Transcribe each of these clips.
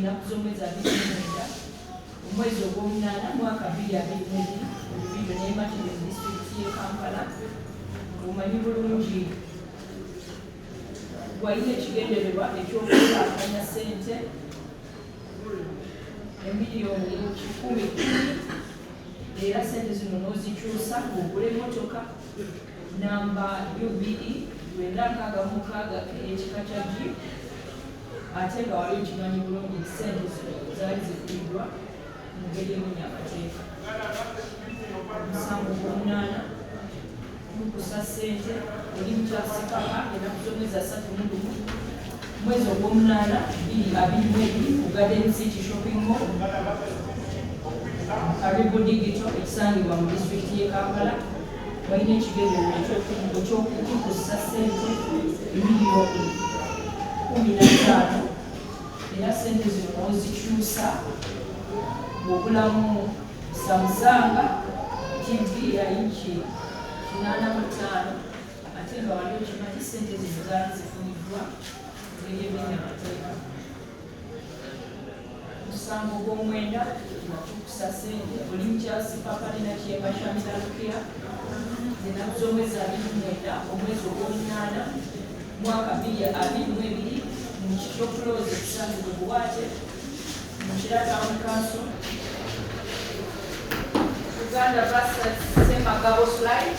Ennaku z'omwezi 29, omwezi ogw'omunaana, mwaka 2022, Lubiri ne Makindye mu disitulikiti y'e Kampala, ng'omanyi bulungi walina ekigendererwa eky'okukulaakulanya ssente emiliyoni 110, era ssente zino n'ozikyusa ng'ogula emmotoka namba UBE 966 ey'ekika kya Jeep, ate nga wali okimanyi bulungi nti ssente zino zaali zifuliddwa mu ngeri emenya amateeka. Omusango gw'omunaana, kukusa ssente oli mu Sipapa ennaku z'omwezi 31, mwezi ogw'omunaana, 2022, ku Garden City Shopping Mall, Karibu Digital, ekisangibwa mu disitulikiti y'e Kampala. Walina ekigendererwa eky'okukusa ssente miliyoni 15, era ssente zino n'ozikyusa ng'ogulamu Samsung TV ya inchi 85, ate nga wali okimanyi ssente zino zaali zifuniddwa ngeri emenya amateeka. Musango gw'omwenda, wakukusa ssente oli mu Sipapa ne Nakiyemba Shamila Lukia ennaku z'omwezi 29, omwezi ogw'omunaana, mwaka 2022, mu Kitopuloozi ekisangibwa Buwaate mu Kira Town Council. Uganda versus Semagabo Slide.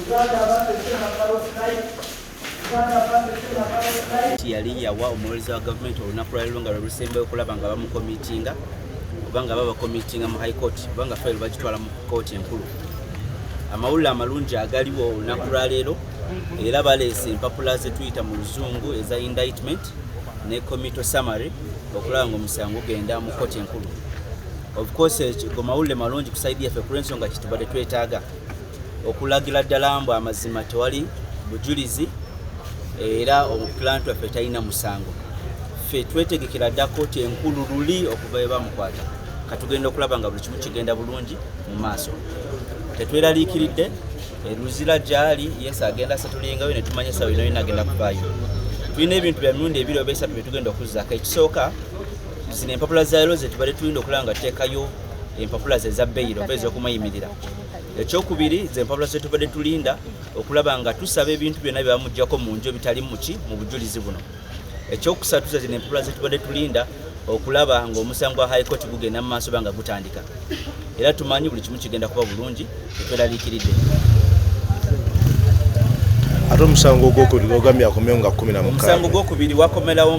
Uganda versus Semagabo Slide. Uganda versus Semagabo Slide. Yali yawa omuwolereza wa gavumenti olunaku lwaleero nga lwe lusembayo okulaba nga bamucommittinga oba nga babacommittinga mu High Court, oba nga fayiro bagitwala mu kooti enkulu. Amawulire amalungi agaliwo olunaku lwaleero, era baleese empapula zetuyita mu Luzungu eza indictment ne committal summary okulaba nga omusango gugenda mu kooti enkulu. Of course, go mawulire malungi ku side yaffe kulw'ensonga kitubadde twetaaga okulagira ddala mbu amazima tewali bujulizi era omuclient waffe talina musango. Ffe twetegekera dda kooti enkulu luli okuva we bamukwata. Katugenda okulaba nga buli kimu kigenda bulungi mu maaso, tetweraliikiridde. Luzira gyali yes, agenda settlingayo ne tumanya esawa yona yona agenda kuvaayo. Tulina ebintu bya mirundi ebiri oba esatu byetugenda okuzzaako. Ekisooka, zino empapula za leero zetubadde tulina okulaba nga tuteekayo empapula ze eza bail oba ez'okumuyimirira. Ekyokubiri, ze empapula zetubadde tulinda okulaba nga tusaba ebintu byonna bye bamugjako mu nju ebitali muki mu bujulizi buno. Ekyokusatu, ze zino empapula zetubadde tulinda okulaba ng'omusango gwa High Court gugenda mu maaso oba nga gutandika, era tumanyi buli kimu kigenda kuba bulungi, tetweraliikiridde. Ate omusango ogwokubiri gwogambye akomyewo nga 16? Omusango gwokubiri wakomerawo.